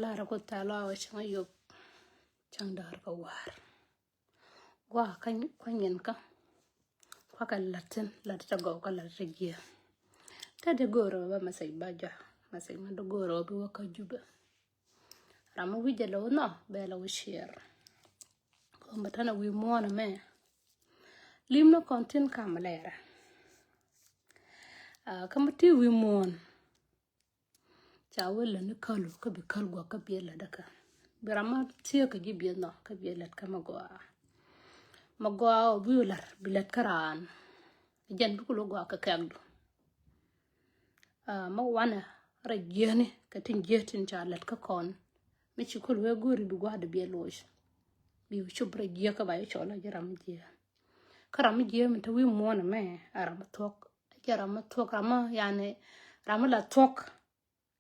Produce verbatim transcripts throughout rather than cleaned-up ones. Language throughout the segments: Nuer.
Lar ku tha lua wä cäŋ yop cäŋ däär kä war. Gua kä kuany in kä kua kɛ lat thin lat tɛ gɔw kä lat tɛ jiɛ. Tɛ di go̱o̱r wä ba message ba jua message ma di go̱o̱r wä bi wä kä Jubɛ. Ram mi wi̱c jɛ lɛ wä nɔ bɛ lɛ wä share. Kɔn bɛ tɛn a wi̱i̱ muɔ̱ɔ̱n ɛmɛ. Lim ni kɔn tin kam lɛrɛ. Kä mi ti wi̱i̱ muɔ̱ɔ̱n. Ca wä lät ni kälu kä bi käl guɔk kä biɛ lät kä bi ram ma thiee kä ji̱ biɛ nhɔk kä biɛ lät kä ma gɔaa. Ma gɔaa ɔ bi wä lät bi lät kä raan. Jɛn bi kul wä gɔaa kä kɛkdu. Ma wanɛ rɛ jiɛni kɛ tin jiɛ tin ca lät kä kɔn. Mi ci kul wee go̱o̱ri bi gua̱a̱dɛ biɛ loc. Bi wä cop rɛ jiɛ kä ba yɛ cɔl a ji̱ ram mi jiɛ. Kä ram mi jiɛ mi te wi̱i̱ muɔ̱ɔ̱n ɛmɛ a ram mi thuɔ̱k. Jɛ ram mi thuɔ̱k ram mi yani ram mi la thuɔ̱k.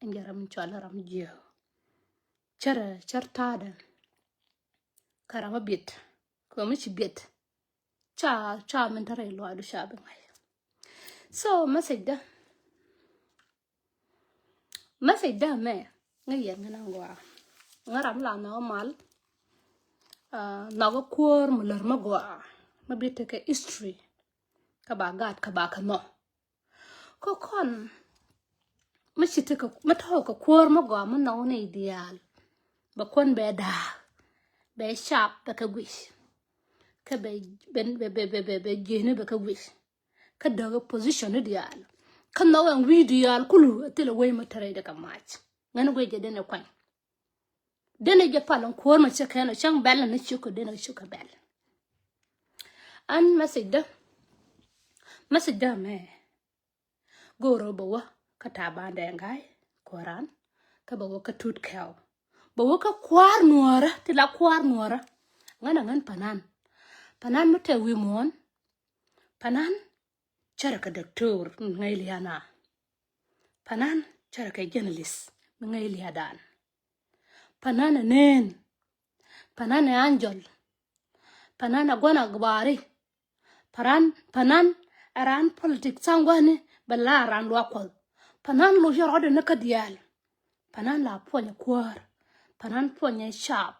Ɛn jɛ ram in cɔal ram jiɛ. Cär cär ta̱a̱dɛ. Kä ram a biet kɛ mi ci biet. Ca ca min te rɛy luaadu ca bi ŋa̱c. So message dä message dä mɛ ŋä yɛn ŋä na ŋɔa. Ŋä ram la nhɔk mal. Nhɔk kuäär mi lär mi gɔaa mi bi tekɛ history. Kä ba gaat kä ba kä nhɔk. Kä kɔn mi ci tekɛ mi tɔ̱ kɛ kuäär mi gɔaa mi nhɔk ni diaal. Bɛ kuän bɛ da̱a̱k bɛ cap bɛ kɛ guic. Kä bɛ bɛ bɛ bɛ bɛ jieni bɛ kɛ guic. Kä däk position ni diaal kä nhɔk ɛn wi̱i̱ diaal kulu thilɛ wec mi tɛrɛ dɛ kɛ mac. Ŋän guic jɛ den ɛ kuany. Denɛ jɛ pal in kuɔ̱r mɛ cɛ kɛn ɔ cäŋ bɛl ni ciök kɛ denɛ ciök kɛ bɛl. An message dä message dä mɛ. Go̱o̱rä bɛ wä kä Taban Deng Gai kuɔran kä bɛ wä kä Tut Kɛw. Bɛ wä kä kua̱r nuɔ̱ɔ̱rä ti la kua̱r nuɔ̱ɔ̱rä. Ŋän a ŋän panan panan mi tɛ wi̱i̱ muɔ̱ɔ̱n. Panan cärɛ kɛ doctor mi ŋäc liana. Panan cärɛ kɛ journalist mi ŋäc liadan. Panan ɛ neen. Panan ɛ Angel. Panan ɛ gua̱n a gubari. Panan panan ɛ ran politik thaŋ gua̱ni bɛ la ran luak kuɔth. Panan loc yɛ rɔɔdɛ ni kä diaal. Panan la puɔnyɛ kuäär. Panan puɔnyɛ cap.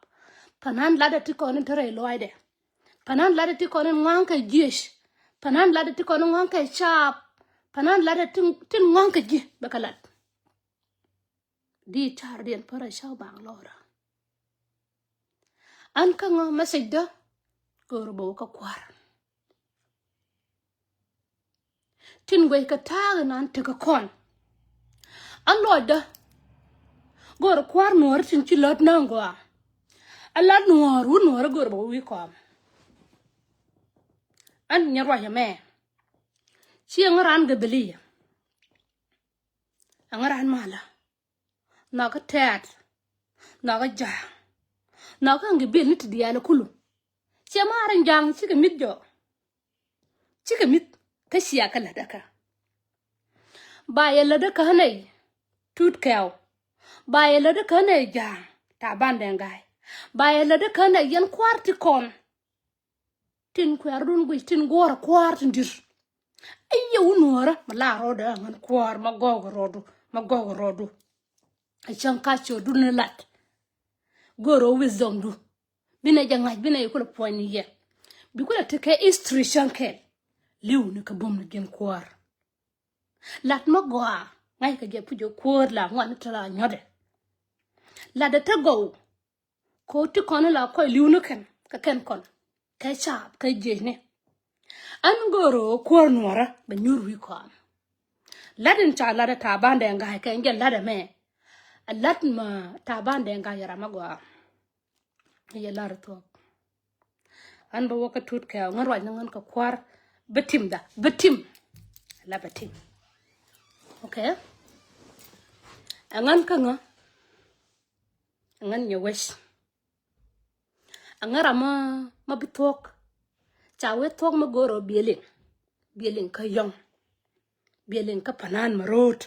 Panan latdɛ ti kɔn in te rɛy luaacdɛ. Panan latdɛ ti kɔn in ŋua̱a̱ŋ kɛ jiec. Panan latdɛ ti kɔn in ŋua̱a̱ŋ kɛ cap. Panan latdɛ tin ŋua̱a̱ŋ kɛ ji̱ bɛ kɛ lat. Di car diɛn pärä ca baŋ lɔrä. An kä ŋä message dä go̱o̱rä bä wä kä kua̱r. Tin guɛc kɛ ta̱a̱ nan tekɛ kɔn. An lɔcdä go̱o̱rä kua̱r nuɔ̱ɔ̱rä tin ci lät na̱a̱ŋ gɔaa. A lat nuɔ̱ɔ̱r wä nuɔ̱ɔ̱rä go̱o̱rä bä wä wi̱i̱ kɔam. An nyɛ ruac ɛmɛ. Ci ɛŋä ran gabilia. Ɛŋä ran malä. Nhɔkä tɛ̈t. Nhɔkä ja̱a̱ŋ. Nhɔkä ɛŋ gabilia ni ti diaal kulu. Ciɛ ma̱a̱r in ja̱a̱ŋ cikɛ mi̱th jɔk. Cikɛ mi̱th kä cia kä lätdä kä. Ba yɛ lätdä kä nɛy Tut Kɛw. Ba yɛ lätdä kä nɛy ja̱a̱ŋ Taban Deng Gai. Ba yɛ lätdä kä nɛy yɛn kua̱r ti kɔn. Tin kuɛ̈rdun guic tin guɔ̱ɔ̱rä kua̱r tin di̱t. I̱ yɛ wun nuɔ̱ɔ̱rä mi la rɔɔdɛ ɛ ŋän kua̱r ma gɔɔkɛ rɔɔdu ma gɔɔkɛ rɔɔdu. Ɛ cäŋ ka ciötdun ni lat. Go̱o̱rä wisdomdu. Binɛ jɛ ŋa̱c binɛ yɛ kulɛ puɔ̱ny ni yɛ. Bi kulɛ tekɛ history cäŋ kɛl. Li̱w ni kɛ bum ni ji̱n kuäär. Lat ma gɔaa ŋa̱ckɛ jɛ puc ɛ kuäär la ŋuan ni te la nyɔtdɛ. Latdɛ te gɔw. Ko ti kɔn la kɔc li̱w ni kɛn kɛ kɛn kɔn kɛ caap kɛ jiecni. An go̱o̱rä kuäär nuɔ̱ɔ̱rä bɛ nyuur wi̱i̱ kɔam. Lat in ca lat ɛ Taban Deng Gai kɛ jɛ lat ɛmɛ. Ɛ lat ma Taban Deng Gai yɛ ram a gɔaa. Yɛ lar thuɔ̱k. An bä wä kä Tut Kɛw ŋän ruac ni ŋän kɛ kua̱r bä tim da bä tim. La bä tim. Okay. Ɛ ŋän kä ŋä. Ɛ ŋän nyɛ wec. Ɛ ŋän ram ma bi thuɔ̱k. Ca wee thuɔ̱k mi go̱o̱r ɔ biɛ liŋ. Biɛ liŋ kä yɔ̱ŋ. Biɛ liŋ kä panan ma ro̱o̱t.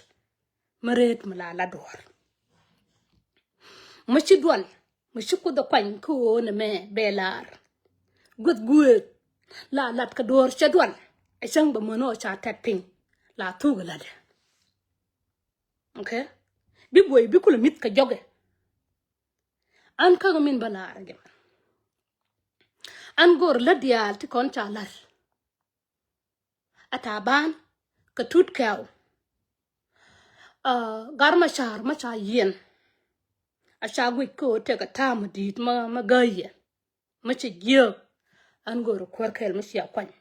Mi reet mi la la duɔ̱ɔ̱r. Mi ci dual mi ci Kuoth ɛ kuany kä ɣöö nɛmɛ bɛ lar. Gueth gueth la lat kɛ duɔ̱ɔ̱r cɛ dual. Ɛ cäŋ bɛ män ɔ ca tɛt piny la thuk ɛ latdɛ. Okay. Bi buɔy bi kulɛ mi̱th kɛ jɔkɛ. An kä min bä lar jɛ mɛ. An go̱r lät diaal ti kɔn ca lar. A Taban kɛ Tut Kɛw. Aa, Gat Macar ma ca yiɛn. A ca guic kä ɣöö tëk a ta̱a̱ mi di̱i̱t ma, ma gäyɛ. Ma cɛ jiääk. An go̱r kuäär kɛl ma cia kuany.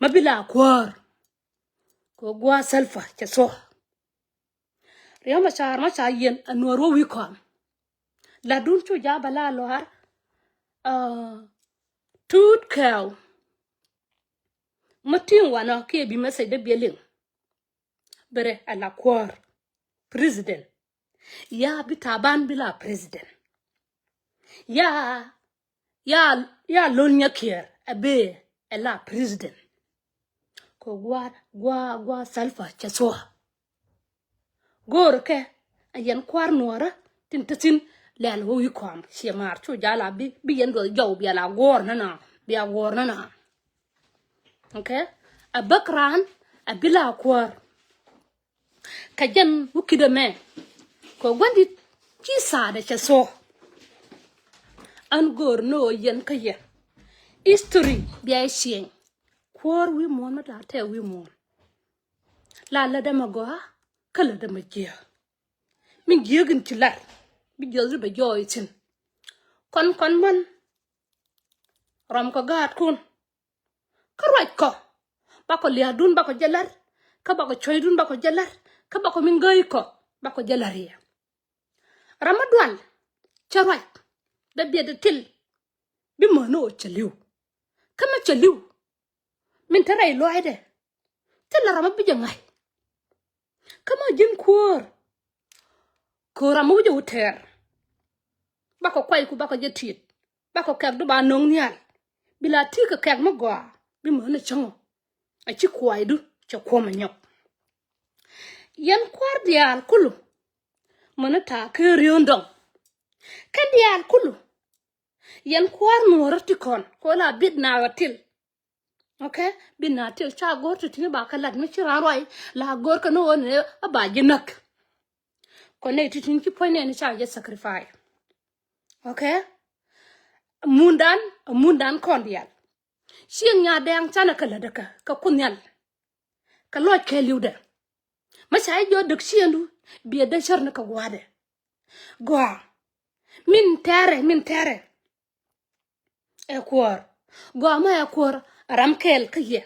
Ma bi la kuäär. Kɛ gua̱a̱ Salva cɛ thuɔ̱k. Riek Macar ma ca yiɛn a Nuɔr wä wi̱i̱ kɔam. Latdun cu ja̱ bä la luaar. Aa, Tut Kɛw. Ma ti̱i̱ŋ wanɔ kiɛ bi message dee biɛ liŋ. Bere a la kuäär president. Ya bi Taban bi la president. Ya, ya, ya Lol Nyakiɛɛr a bee a la president. Kɛ gua̱a̱, gua̱a̱, gua̱a̱ Salva cɛ thuɔ̱k. Go̱o̱rä kɛ a yɛn kua̱r Nuɔrä tin te thi̱n lɛl wä wi̱i̱ kɔam ciɛ maar cu jal a bi, bi yɛn duɔth jɔw bia la guɔ̱ɔ̱r nana, bia guɔ̱ɔ̱r nana. Okay? A bäk raan a bi la kuäär. Kɛ jɛn wä kidɛ mɛ kɛ gua̱ndit ci thaadɛ cɛ thuɔ̱k. An go̱o̱r ni ɣöö yɛn kä yɛ history bia i̱ ciɛny. Kuäär wi̱i̱ muɔ̱ɔ̱n mi da̱a̱ tɛɛ wi̱i̱ muɔ̱ɔ̱n. La lätdä mɛ gɔaa kä lätdä mɛ jiääk. Min jiääk in ci lar bi jiɔth ri bɛ jɔɔc thi̱n. Kɔn kɔn män rɔm kɔ gaatkun. Kä ruac kɔ bakɔ lia̱a̱dun bakɔ jɛ lar. Kä bakɔ cuɔ̱cdun bakɔ jɛ lar. Kä bakɔ min gäi kɔ bakɔ jɛ lar yɛ. Ram mi dual cɛ ruac dee biɛt dee til. Bi mäni ɣöö cɛ li̱w. Kä mi cɛ li̱w min te rɛy lɔaacdɛ thilɛ ram mi bi jɛ ŋa̱c. Kä ma ji̱n kuäär. Köör ram mi wi̱cɛ wä tɛɛr. Bakɔ kuayku bakɔ jɛ ti̱i̱t. Bakɔ kɛ̈kdu ba no̱o̱ŋ nhial. Bi la ti̱i̱ kɛ kɛ̈k mi gɔaa bi mäni cäŋ ɔ. A ci kuaydu cɛ kuɔ̱m ɛ nyɔk. Yɛn kua̱r diaal kulu. Mäni ta̱a̱ kä riöön dɔŋ. Kä diaal kulu. Yɛn kua̱r Nuɔrä ti kɔn kɛ ɣöö la bit naath ɣä til. Okay? Bit naath til ca go̱r ti ti̱ni ba kɛ lat mi ci raan ruac la go̱r kɛ ni ɣöö ni a ba ji̱ näk. Kɔn nɛy ti ti̱ni ci puɔ̱ny nɛɛni ca jɛ sacrifice. Okay? Mundan, mundan kɔn diaal. Cieŋ nya dɛŋ canɛ kɛ lätdä kɛ, kɛ Kuoth Nhial. Kɛ lɔc kɛɛliwdɛ. Mä ca i̱ jɔt däk ciëŋdu biɛ dee cär ni kɛ gua̱a̱dɛ. Gɔaa. Min tɛrɛ, min tɛrɛ. Ɛ kuäär. Gɔaa mä ɛ kuäär ram kɛɛl kä yɛ.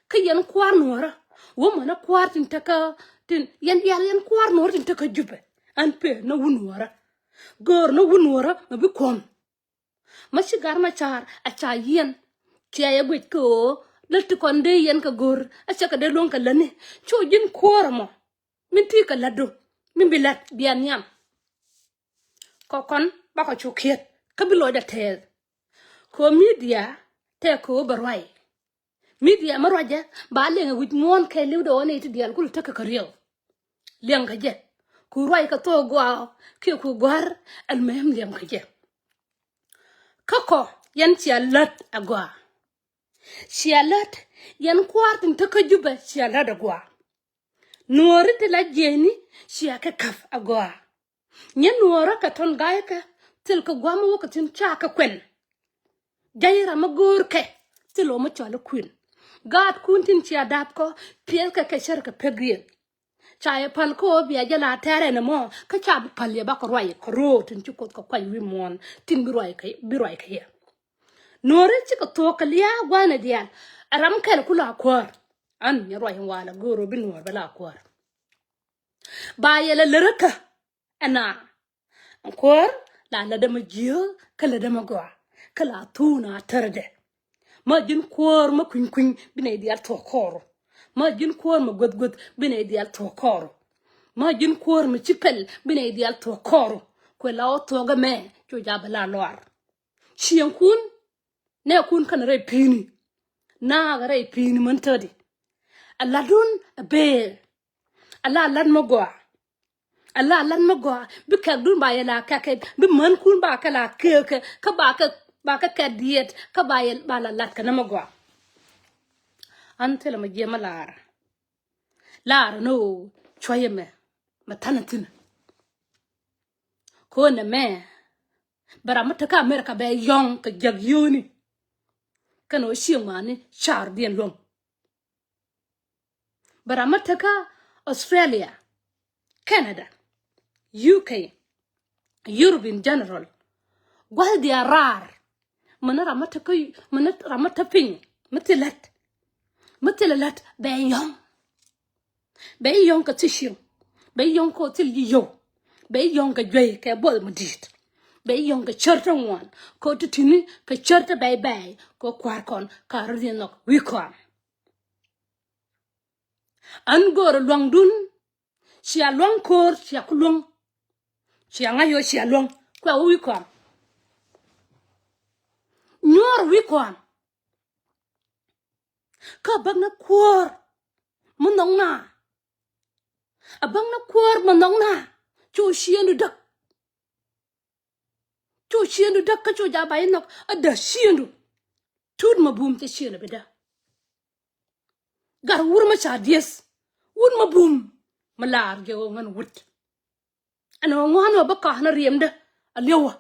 Kä yɛn kua̱r Nuɔrä. Wä mänä kua̱r tin te kä, tin, yɛn diaal yɛn kua̱r Nuɔrä tin te kä Jubɛ. An pee ni wun Nuɔrä. Göör ni wun Nuɔrä mɛ bi kuɔ̱m. Mä ci Gat Macar a ca yiɛn. Cia yɛ guic kɛ ɣöö lät ti kɔn dee yɛn kɛ go̱r a cɛ kɛ dee luäŋ kɛ lätni. Cu ji̱n kuäär ɛmɔ min ti kɛ lätdu min bi lät bia nhiam. Kɛ kɔn bakɔ cu kiɛt kä bi lɔcdɛ tɛɛth. Kɛ ɣöö media tɛk kɛ ɣöö bɛ ruac. Media mi ruacɛ ba liɛŋ ɛ wi̱c muɔ̱ɔ̱n kɛɛliwdɛ ɣän i̱ ti diaal kul tekɛ kɛ riɛw. Liɛŋ kɛ jɛ ku ruac kɛ thok gɔaa kiɛ ku gɔ̱a̱r. Almuhim liɛŋ kɛ jɛ. Kä kɔ yɛn cia lät agɔaa. Cia lät yɛn kua̱r tin te kä Jubɛ cia lät agɔaa. Nuɔɔri ti la jiɛcni cia kɛ käp agɔaa. Nyɛ Nuɔɔrä kɛ tɔn ga̱ykɛ thil kɛ gua̱a̱m wä kɛ thi̱n ca kɛ kuɛn. Ja̱y ram mi go̱o̱rkɛ thil ɣöö mi cɔal i̱ kui̱n. Gaatkun tin cia dap kɔ piɛthkɛ kɛ cär kɛ pek riɛk. Ca yɛ päl kä ɣöö bia jɛ la tɛɛrɛ ni mɔ kä ca bi päl yɛ bakɔ ruac kɛ ro̱o̱ tin ci Kuoth kɛ kuany wi̱i̱ muɔ̱ɔ̱n tin bi ruac kɛ, bi ruac kɛ yɛ. Nuɔɔri cikɛ thuɔ̱k kɛ lia̱a̱ gua̱a̱nɛ diaal. Ɛ ram kɛl ku la kuäär. An nyɛ ruac in walɛ go̱o̱r ɣöö bi Nuɔɔr bɛ la kuäär. Ba yɛ lɛ lärä kä ɛna. Kuäär la lätdä mɛ jiääk kä lätdä mɛ gɔaa kä la thuun a tärädɛ. Ma ji̱n kuäär mɛ kui̱ny kui̱ny bi nɛy diaal thuɔ̱k kɔɔru. Ma ji̱n kuäär mɛ guäth guäth bi nɛy diaal thuɔ̱k kɔɔru. Ma ji̱n kuäär mɛ ci pɛl bi nɛy diaal thuɔ̱k kɔɔru. Kuɛ la wä thuɔ̱k ɛmɛ cu ja̱ bɛ la luaar. Cieŋkun nɛɛkun kɛnɛ rɛy pi̱i̱ni. Naak rɛy pi̱i̱ni män tätdi. A la̱tdun a bëë. A la la̱t mi gɔaa. A la la̱t mi gɔaa bi kɛkdun ba yɛ la kɛkɛ bi mänkun ba kɛ la kɛkɛ kä ba kɛ, ba kɛ kɛ diɛt kä ba yɛ ba la la̱t kɛ ni mi gɔaa. An thilɛ mi jiɛ mi laarä. Laarä ni ɣöö cuɔyɛ mɛ mɛ thanɛ thi̱n. Ko̱n ɛmɛ Bɛ ram mi tekä America bɛ yɔ̱ŋ kɛ jiäk yio̱o̱ni. Kɛn ɣöö cieŋ mani caardiɛn luäŋ. Bɛ ram mi tekä Australia, Canada, U K, Europe in general, gua̱thdiɛn raar. Mani ram mi tekä, mani ram mi te piny mi thil lät, mi thil lät bɛ yɔ̱ŋ. Bɛ yɔ̱ŋ kɛ thil cieŋ. Bɛ yɔ̱ŋ kɛ thil yi yio̱w. Bɛ yɔ̱ŋ kɛ juey kɛ buɔth mi di̱i̱t. Bɛ yɔ̱ŋ kɛ cär te ŋuan kɛ ti̱ti̱ni kɛ cär te bɛy bɛy kɛ kua̱r kɔn ka rɔ riɛn nhɔk wi̱i̱ kɔam. Ɣän go̱o̱rä luaŋdun. Cia luaŋ ko̱o̱r cia ku luäŋ. Cia ŋa̱c ɣöö cia luäŋ kuɛ wä wi̱i̱ kɔam. Nyuɔ̱ɔ̱r wi̱i̱ kɔam. Kä bäknä kuäär mi nhɔkna. A bäknä kuäär mi nhɔkna. Cu ciëëŋdu däk. Cu ciëëŋdu däk kä cu ja̱ ba inɔk a däk ciëëŋdu. Tut ma bum cɛ ciëëŋdu bi däk. Gar wur ma ca dieth. Wut ma bum ma laar jɛ ɣöö ŋän wut. Ɛn ɣöö ŋuan ɣöö bä ka̱n a riɛmdä a liɛwä.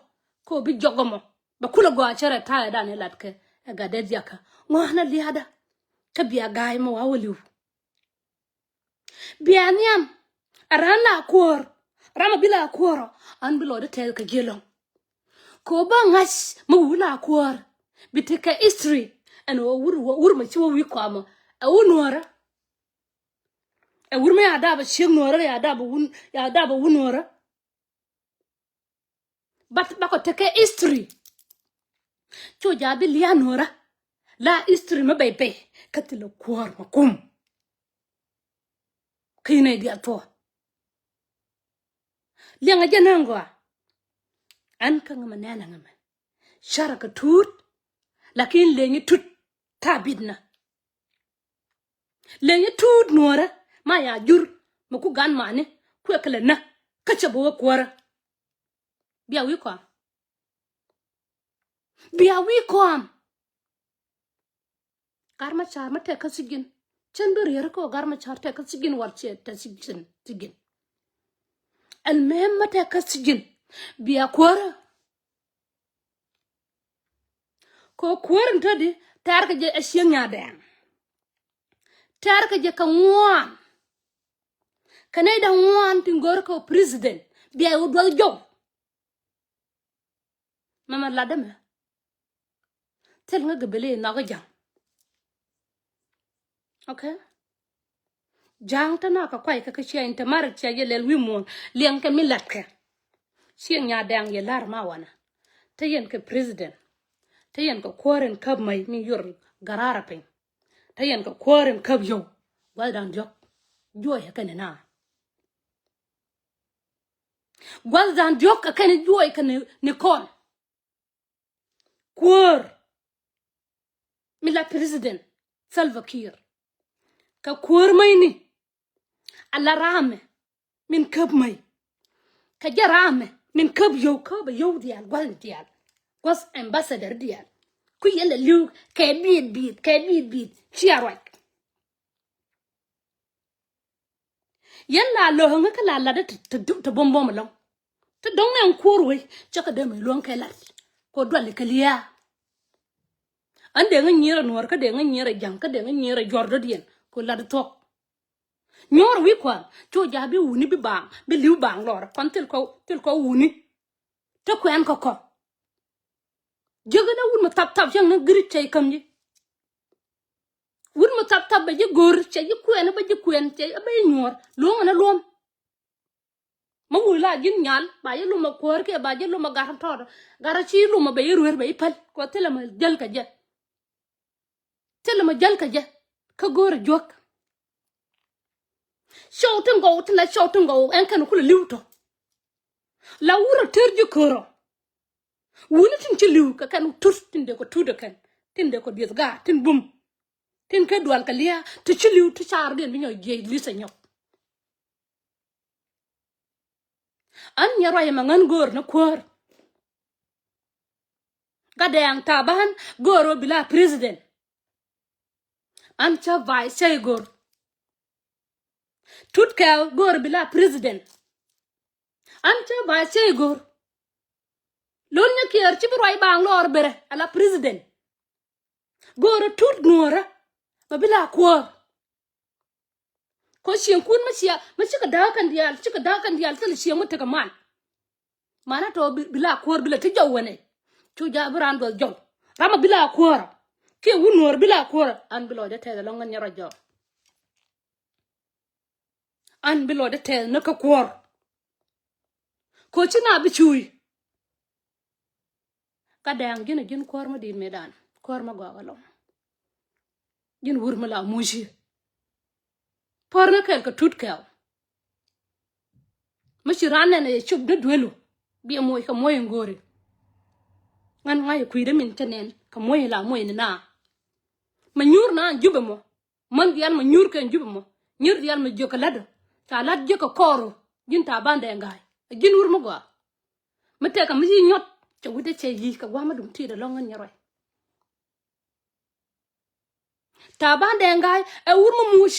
Kɛ ɣöö bi jɔk ɛmɔ bɛ kulɛ gɔaa cɛ rɛ ta̱a̱ ɛ dan ɛ lat kɛ ɛ gat dee dhiakä. Ŋuan a lia̱a̱dä. Kä bia ga̱a̱c ma wa̱a̱ wä li̱w. Bia nhiam a raan la kuɔ̱ɔ̱r. Ram a bi la kuɔ̱ɔ̱rɔ an bi lɔɔdä tɛth kɛ ji̱ ɛlɔ̱ŋ. Kɛ ɣöö bä ŋa̱c mi wi̱i̱ la kuɔ̱ɔ̱r bi tekɛ history. Ɛn ɣöö wur wur ma ci wä wi̱i̱ kɔamɔ ɛ wä nuɔ̱ɔ̱rä. Ɛ wur mi ya dap a ciek nuɔ̱ɔ̱rä ya dap a wun ya dap a wun nuɔ̱ɔ̱rä. But bakɔ tekɛ history. Cu ja̱ bi lia̱a̱ nuɔ̱ɔ̱rä la history mi bɛy bɛy kä thilɛ kuɔ̱ɔ̱r ma kum. Kä inɛ diaal thuɔ̱ɔ̱. Liɛŋɛ jɛ nääŋ gɔaa. An kä ŋämɛ nɛn a ŋämɛ. Carɛ kɛ tuut. Lakin lenyɛ tut ta̱a̱ bitnä. Lenyɛ tuut nuɔ̱ɔ̱rä ma ya jur mi ku gan mani kuɛ kɛ lɛ nä. Kä cɛ bi wä kuäärä. Bia wi̱i̱ kɔam. Bia wi̱i̱ kɔam. Gar ma ca̱r ma tɛk kä thi̱ji̱n. Cän bi rier kä gar ma ca̱r tɛk kä thi̱ji̱n wal ciɛ tɛk thi̱ji̱n thi̱ji̱n. Ɛn mɛm ma tɛk kä thi̱ji̱n bia kuäärä. Kɛ kuäär in tädi tɛr kɛ jɛ ɛ cieŋ nyadɛɛŋ. Tɛr kɛ jɛ kɛ ŋuan. Kɛ nɛy da̱ŋ ŋuan tin gör kɛ president bia wä duɔth jɔw. Mɛmɛ latdä mɛ. Thil ŋä gɛ beli nhɔk ja̱ŋ. Okay. Ja̱ŋ te na kɛ kuay kɛ kɛ cia in te mar cia jɛ lɛl wi̱i̱ muɔ̱ɔ̱n liɛŋ kɛ mi latkɛ. Cieŋ nyadɛŋ yɛ lar ma wanɛ. Te yɛn kɛ president. Te yɛn kɛ kuäär in käp mäc mi yor garara piny. Te yɛn kɛ kuäär in käp yio̱w. Gua̱th da̱ŋ diɔ̱k. Juɔyɛ kɛn ina. Gua̱th da̱ŋ diɔ̱k kɛ kɛn juɔy kɛ ni, ni kɔn. Kuäär mi la president Salva Kiir. Kɛ kuäär mäcni a la raamɛ min käp mäc. Kɛ jɛ raamɛ min käp yio̱w käp a yio̱w diaal gua̱thni diaal. Gua̱th ambassador diaal. Ku yɛn la li̱w kɛ bi̱i̱t bi̱i̱t kɛ bi̱i̱t bi̱i̱t cia ruac. Yɛn la lo̱o̱ŋä kä la latdä te, te, te buɔ̱m buɔ̱m ɛlɔ̱ŋ. Te dɔ̱ŋ nɛ ɛn kuɔr wec cä kɛ dee mi luɔ̱ŋ kɛ lat. Kɛ duali kɛ lia̱a̱. An dee ŋä nyier ɛ nuɔ̱ɔ̱r kä dee ŋä nyier ɛ ja̱ŋ kä dee ŋä nyier ɛ juɔ̱r dɔ̱diɛn kɛ lat thuɔ̱k. Nyuɔ̱ɔ̱r wi̱i̱ kua̱a̱m cu ja̱a̱ bi wuni bi baaŋ bi li̱w baaŋ lɔɔr kɔn thil kɔ thil kɔ wuni. Te kuɛn kɔ kɔ. Jiäk inɛ wut mi thap thap cäŋ ni giri cɛ ikäm ji̱. Wut mi thap thap bɛ ji̱ go̱r cɛ ji̱ kuɛn bɛ ji̱ kuɛn cɛ bɛ ji̱ nyuɔ̱ɔ̱r luɔ̱ŋ inɛ luɔ̱m. Mi wut la ji̱n nyal ba ji̱ lumɛ kuäär kiɛ ba ji̱ lumɛ gat tɔɔt gat ci lumɛ bɛ ji̱ rueer bɛ ji̱ päl kɛ thilɛ mɛ jäl kɛ jɛ. Thilɛ mɛ jäl kɛ jɛ kä go̱o̱rɛ juäk. Cɔw tin gɔw tin la cɔw tin gɔw ɛn kɛn kulɛ li̱w tɔ. La wurɛ ter ji̱ körɔ. Wuni tin ci li̱w kɛ kɛn tut tin dee kɔ tut ɛ kɛn tin dee kɔ dieth gaat tin bum. Tin kɛ dual kɛ lia̱a̱ ti ci li̱w ti caardiɛn bi nyɔk jiɛc li̱th ɛ nyɔk. An nyɛ ruac ɛmɛ ŋän go̱o̱r ni kuäär. Gat dɛɛŋ Taban go̱o̱r ɣöö bi la president. An cä vice cä i̱ go̱o̱r. Tut kɛɛl go̱o̱r bi la president. An cä vice cä i̱ go̱o̱r. Dol nyɛ kiɛɛr ci bi ruac baaŋ lɔɔr berɛ ala president. Go̱o̱rä tut nuɔ̱ɔ̱rä ma bi la kuäär. Kɔ cieŋ kun ma cia ma cikɛ da̱a̱k kɛn diaal, cikɛ da̱a̱k kɛn diaal thilɛ cieŋ ma tekɛ man. Mana tɔ bi, bi la kuäär bi la ti jɔw wänɛ. Cu ja bi raan duɔth jɔw. Ram ma bi la kuäär kiɛ wun nuɔ̱ɔ̱r bi la kuäär. An bi lɔcdä tɛth ɛlɔ̱ŋ ŋän nyɛ rɔ jɔw. An bi lɔcdä tɛth ni kä kuäär. Kɔ ci na bi cuuy. Ka dɛɛŋ ji̱n a ji̱n kuäär ma di̱i̱t mëëdan, kuäär ma gɔaa ɛlɔ̱ŋ. Ji̱n wur mi la muci. Puɔ̱r ni kɛl kɛ tut kɛw. Mi ci ran nɛn a yɛ cop dee duelu. Biɛ moc kɛ moc in go̱o̱ri. Ŋän ŋa̱c kui̱dä min cä nɛn kɛ moc in la moc ni na. Ma nyuur na an Jubɛ mɔ. Män diaal ma nyuur kɛn Jubɛ mɔ. Nyuur diaal ma jiök kɛ la̱tdä. Ca la̱t jiök kɛ kɔɔru. Ji̱n Taban Deng Gai. A ji̱n wur mi gɔaa. Mi tɛkɛ mi ci nyuɔ̱t cɛ wi̱cdɛ cɛ yi̱ kɛ gua̱a̱m mi duŋ ti̱i̱t ɛlɔ̱ŋ ŋän nyɛ ruac. Taban Deng Gai ɛ wur mi muc.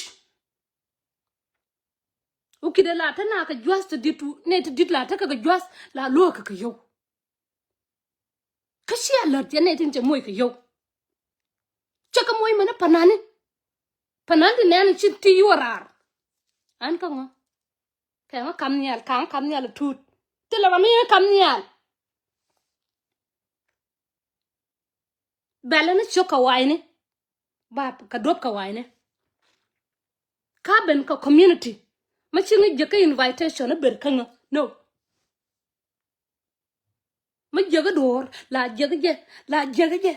Wukidɛ la te na kɛ jua̱th te di̱t, nɛ te di̱t la te kɛ kɛ jua̱th la luäk kɛ kɛ yio̱w. Kä cia lät yɛn nɛ tin cɛ moc kɛ yio̱w. Cɛ kɛ moc mɛn panani. Panani nɛn ci ti yuɔ raar. An kä ŋɔ. Kɛ ŋɔ kam nhial, kaŋ kam nhial a tuut. Thilɛ ram mi kam nhial. Bɛlɛ ni cok kɛ wayni. Bap kɛ duɔp kɛ wayni. Ka ben kɛ community. Ma ci ŋa jiäkä invitation a ber kä ŋa. No. Ma jiäkä duɔ̱ɔ̱r la jiäkä jɛ, la jiäkä jɛ.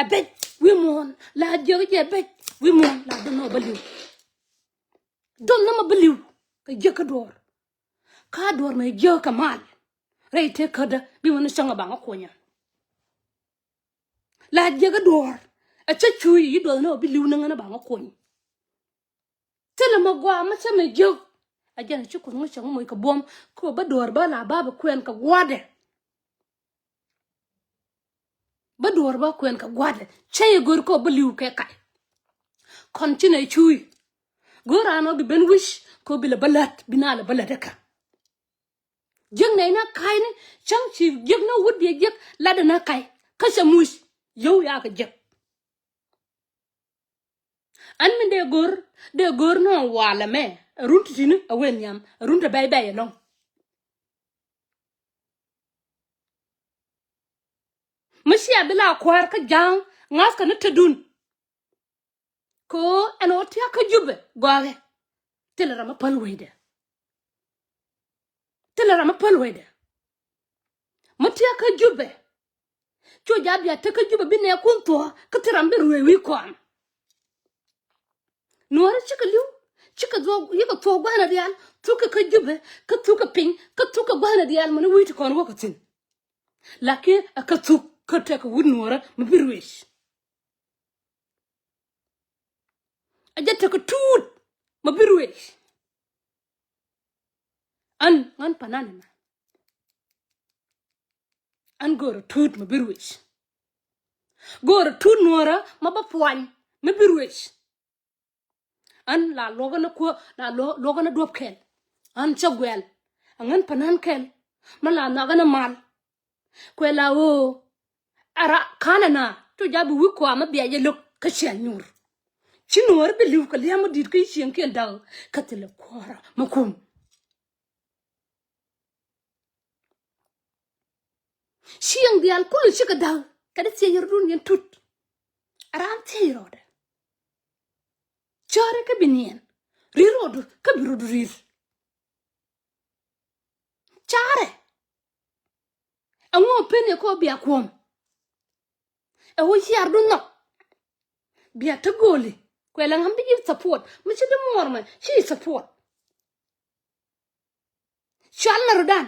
Ɛ bec wi̱i̱ muɔ̱ɔ̱n la jiäkä jɛ, ɛ bec wi̱i̱ muɔ̱ɔ̱n la dun nɔ bä li̱w. Dun nɔ ma bä li̱w kɛ jiäkä duɔ̱ɔ̱r. Ka duɔ̱ɔ̱r mɛ jiäkä kɛ mal. Rɛy tëë kädä bi wä ni cäŋ a baŋä kuɔnyä. La jiäkä duɔ̱ɔ̱r. Ɛ cä cuuc yi duɔth ni ɔ bi li̱w ni ŋän a baŋä kuɔny. Thilɛ mɛ gɔaa mɛ cä mɛ jiök. A jɛn a ci kuɔn ŋä cäŋ moc kɛ buɔ̱m. Kɛ ɔ bä duɔ̱ɔ̱r bä la ba bɛ kuɛn kɛ gua̱dɛ. Bä duɔ̱ɔ̱r bä kuɛn kɛ gua̱dɛ. Cä yi go̱r kɛ ɔ bä li̱w kɛ kac. Kɔn ci nɛ cuuc. Go̱r an ɔ bi ben wi̱c kɛ ɔ bi lɛ bä lät bi na lɛ bä lät ɛ kä. Jiäk nɛy na ka̱cni cäŋ ci jiäk na wut biɛ jiäk latdɛ na ka̱c kä cɛ muc. Yio̱w ya kɛ jiäk. An min dee go̱r, dee go̱r nɔ walɛ mɛ. Run ti tini a wen nhiam, run ti bɛy bɛy ɛlɔ̱ŋ. Mi cia bi la kuäär kä ja̱a̱ŋ ŋa̱thkɛ ni tetdun. Kɛ ɣöö ɛn ɣöö tia̱k kä Jubɛ gɔakɛ. Thilɛ ram mi päl wecdɛ. Thilɛ ram mi päl wecdɛ. Mi tia̱k kä Jubɛ. Cu ja̱ bia tek kä Jubɛ bi nɛɛkun thuɔ̱k kä thil ram bi ruëë wi̱i̱ kɔam. Nuɔ̱ɔ̱ri cikɛ li̱w, cikɛ thuɔ̱k, yikɛ thuɔ̱k gua̱a̱n rial, thukɛ kä Jubɛ, kä thukɛ piny, kä thukɛ gua̱a̱n rial mani wi̱i̱ ti kɔn wäkɛ thi̱n. Lakin ɛ kä thuk kä tekɛ wut nuɔ̱ɔ̱rä mi bi ruëëc. A jɛ tekɛ tuut ma bi ruëëc. An ŋän panan ɛmɛ. An go̱o̱rä tuut ma bi ruëëc. Go̱o̱rä tuut nuɔ̱ɔ̱rä ma bä puany ma bi ruëëc. An la luɔkä ni kuäär, la luɔkä ni duɔ̱p kɛl. An cä guɛl. A ŋän panan kɛl. Ma la nhɔakä ni mal. Kuɛ la ɣöö. Ara ka̱n ɛna cu ja̱ bi wi̱i̱ kɔam mi bia jɛ lo̱k kä cia nyuur. Ci nuɔ̱ɔ̱r bi li̱w kɛ lia̱a̱ mi di̱i̱t kä cieŋkiɛn da̱k kä thilɛ kuɔ̱rä mi kum. Cieŋ diaal kulɛ cikɛ da̱k kɛ di thiec rɔ̱dun yɛn tut. Aran thiec rɔɔdɛ. Cäri kä bi niɛn. Ri̱r rɔɔdu kä bi rɔɔdu ri̱r. Carɛ. Ɛŋu pen yɛ kɔ bia kuɔm. Ɛ wä ciar du nhɔk. Bia te goli. Kuɛ lɛ ŋam bi yi support. Mi ci di muɔr mɛ ci support. Cual na rudan.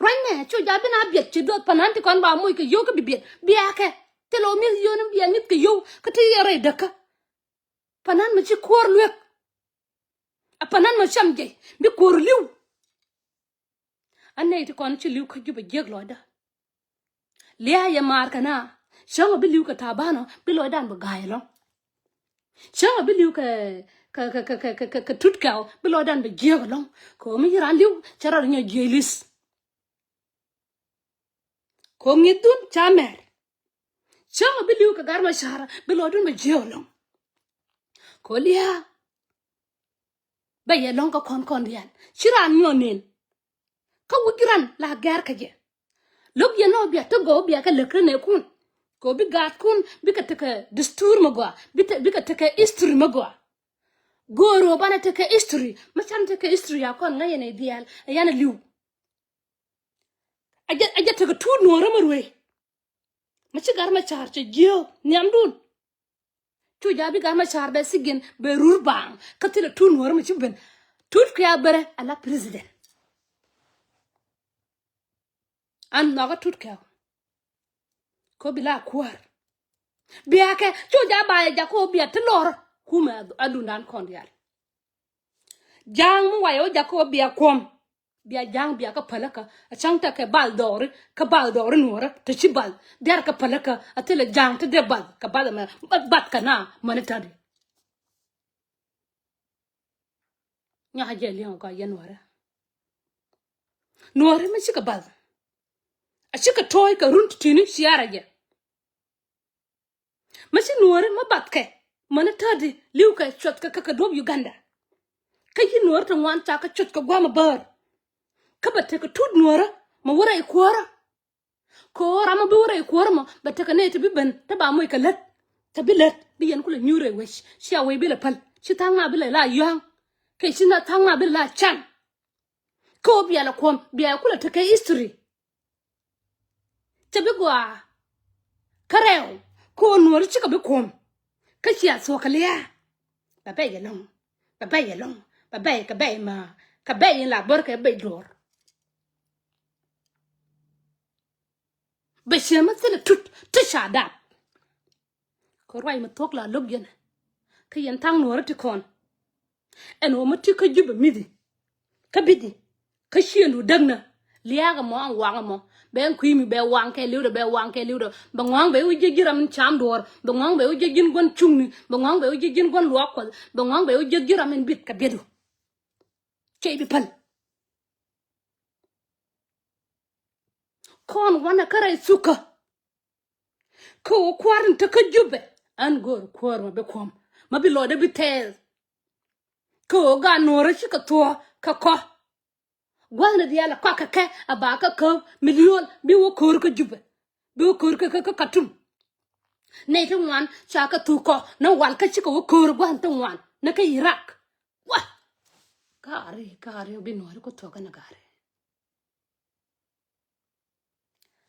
Ruany nɛ cu ja bi na biɛt ci duɔth panan ti kɔn ba moc kɛ yow kä bi biɛt. Bia kɛ. Thil ɔ mi̱th yow ni bia mi̱th kɛ yow kä ti yɛ rɛy däkä. Panan mi ci kuɔr luek. A panan mi cam jɛ bi kuɔr liw. A nɛy ti kɔn ci liw kä Jubɛ jiäk lɔcdä. Lia̱a̱ yɛ maar kɛ na cäŋ ɔ bi liw kɛ Tabanɔ bi lɔcdan bi ga̱a̱c ɛlɔ̱ŋ. Cäŋ ɔ bi liw kɛ kɛ kɛ kɛ kɛ kɛ tut kɛw bi lɔcdan bi jiäk ɛlɔ̱ŋ. Kɛ ɣöö mi ci raan liw cɛ rɔɔd nyɔ jiäc li̱th. Kɛ ŋi̱th dun ca mɛr. Cäŋ a bi li̱w kɛ Gat Macar bi lɔcdun bɛ jiɛ ɛlɔ̱ŋ. Kɛ ɣöö lia̱a̱ bɛ yɛ ɛlɔ̱ŋ kä kɔn kɔn diaal ci raan nyuɔn nin. Kä wi̱c ran la gɛr kä jɛ. Lo̱k yɛn ɔ bia te gɔw bia kɛ lek rɛ nɛɛkun. Kɛ ɣöö bi gaatkun bikɛ tekɛ dustur mi gɔaa, bi te, bikɛ tekɛ history mi gɔaa. Go̱o̱r ɣöö banɛ tekɛ history, mi can tekɛ history a kɔn ŋäc yɛn ɛ diaal ɛ yan ɛ li̱w. A jɛ, a jɛ tekɛ tuut nuɔ̱ɔ̱rä mi ruëë. Mi ci Gat Macar cɛ jiääk nhiamdun. Cu ja̱ bi Gat Macar bɛ thi̱k yɛn bɛ rur baaŋ kä thilɛ tuut nuɔ̱ɔ̱rä mi ci ben. Tuut kɛ a bärɛ a la president. An nhɔkä tuut kɛ ɔ. Kɛ ɣöö bi la kuäär. Bia kɛ cu ja̱ ba yɛ jakä ɣöö bia ti lɔr. Kumɛ a dundan kɔn diaal. Ja̱a̱ŋ mi wayɛ wä jakä ɣöö bia kuɔm. Bia ja̱a̱ŋ bia kä päläkä a cäŋ tekɛ bal dhɔri kä bal dhɔri nuɔ̱ɔ̱rä te ci bal. Diaar kä päläkä a thilɛ ja̱a̱ŋ te dee bal kɛ bal ɛmɛ. Bath kɛ na mäni tädi. Nyɔk a jɛ liɛŋ a gɔaa yɛn nuɔ̱ɔ̱rä. Nuɔ̱ɔ̱rä mi cikɛ bal. A cikɛ tɔ̱ɔ̱c kɛ run ti̱ti̱ni ciaarä jɛ. Mi ci nuɔ̱ɔ̱ri mi bathkɛ mäni tädi li̱wkɛ cuɔthkɛ kä kɛ duɔ̱p Uganda. Kä yi nuɔ̱ɔ̱ri ti ŋuan ca kɛ cuɔth kɛ gua̱a̱m a bäär. Kä bɛ tekɛ tut nuɔ̱ɔ̱rä mi wä rɛy kuäärä. Kɛ ɣöö ram mi bi wä rɛy kuäärä mɔ bɛ tekɛ nɛy ti bi ben ti ba moc kɛ lät. Te bi lät bi yɛn kulɛ nyuur rɛy wec cia wec bi lɛ päl ci tha̱a̱ŋ na bi lɛ la yɔ̱a̱ŋ. Kɛ ci na tha̱a̱ŋ na bi lɛ la can. Kä ɣöö bia lɛ kuɔm bia kulɛ tekɛ history. Cɛ bi gɔaa kä rɛw kä ɣöö nuɔ̱ɔ̱ri cikɛ bi kuɔm. Kä cia thuɔ̱k kɛ lia̱a̱ bɛ bɛc ɛlɔ̱ŋ bɛ bɛc ɛlɔ̱ŋ bɛ bɛc kɛ bɛc ma kɛ bɛc in la bär kɛ bɛc duɔ̱ɔ̱r. Bɛ ciɛ mi thilɛ tut ti ca dap. Kɛ ruac mi thuɔ̱k la lo̱k yɛn kä yɛn tha̱a̱ŋ nuɔ̱ɔ̱ri ti kɔn. Ɛn ɣöö mi ti kä Jubɛ mi̱thi kä bi̱thi kä ciëŋdu däknä. Lia̱a̱k ɛmɔ ɛn waŋ ɛmɔ bɛ ɛn kui̱ mi bɛ waŋ kɛ li̱wdɛ bɛ waŋ kɛ li̱wdɛ bɛ ŋɔ̱a̱ŋ bɛ wä jiäk ji̱n ram in cam duɔ̱ɔ̱r bɛ ŋɔ̱a̱ŋ bɛ wä jiäk ji̱n gua̱n cuŋni bɛ ŋɔ̱a̱ŋ bɛ wä jiäk ji̱n gua̱n luaak kuɔth bɛ ŋɔ̱a̱ŋ bɛ wä jiäk ji̱n ram in bi̱th kɛ bi̱thu. Cɛ i̱ bi päl. Kɔn wanɛ kä rɛy thukä. Kä ɣöö kua̱r in te kä Jubɛ an go̱o̱r kuäär ma bi kuɔ̱m ma bi lɔcdɛ bi tɛɛth. Kä ɣöö gaat nuɔ̱ɔ̱rä cikɛ thuɔ̱ɔ̱ kä kɔ. Gua̱thni diaal a kɔakɛ kɛ a ba kä käp milion bi wä ko̱o̱r kä Jubɛ bi wä ko̱o̱r kä kä Katum. Nɛy ti ŋuan ca kɛ thuk kɔ ni wal kä cikɛ wä ko̱o̱r gua̱thni ti ŋuan ni kä Irak. Wa gaari gaari bi nuɔ̱ɔ̱ri ku thuɔ̱k kɛn gaari.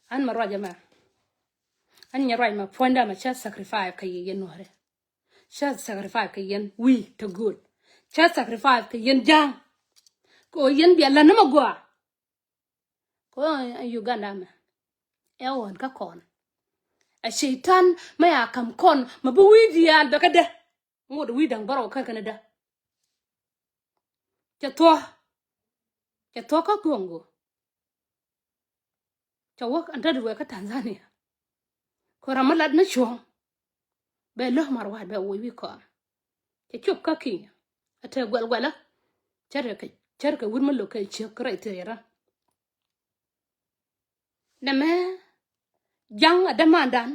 An ma ruac ɛmɛ an nyɛ ruac ma puɔ̱nydä mɛ cä sacrifice kɛ yɛ yɛn nuɔ̱ɔ̱ri. Cä sacrifice kɛ yɛn wi̱i̱ te go̱o̱l. Cä sacrifice kɛ yɛn ja̱a̱ŋ. Kɛ ɣöö yɛn bia lät ni mɛ gɔaa. Kɛ ɣöö ɛn Uganda mɛ ɛ ɣɔ̱n kä kɔn. Ɛ cɛy-tan mɛ ya ka̱m kɔn mɛ bi wi̱i̱ diaal bɛ kä dee. Ŋot wi̱i̱ da̱ŋ bärɔw kä kɛn dee. Cɛ thuɔ̱k cɛ thuɔ̱k kä guɔ̱ŋ go̱. Cɛ wä ɛn täti wɛ kä Tanzania. Kɛ ram mi lat ni cuɔ̱ɔ̱ŋ bɛ lo̱h mar wa̱a̱t bɛ woc wi̱i̱ kɔn. Cɛ cop kä Kenya a te guɛl guɛlä. Cärkɛ cärkɛ wut mi lo̱k kɛ ciek rɛy thiec rä. Nɛmɛ ja̱ŋ a dämandan.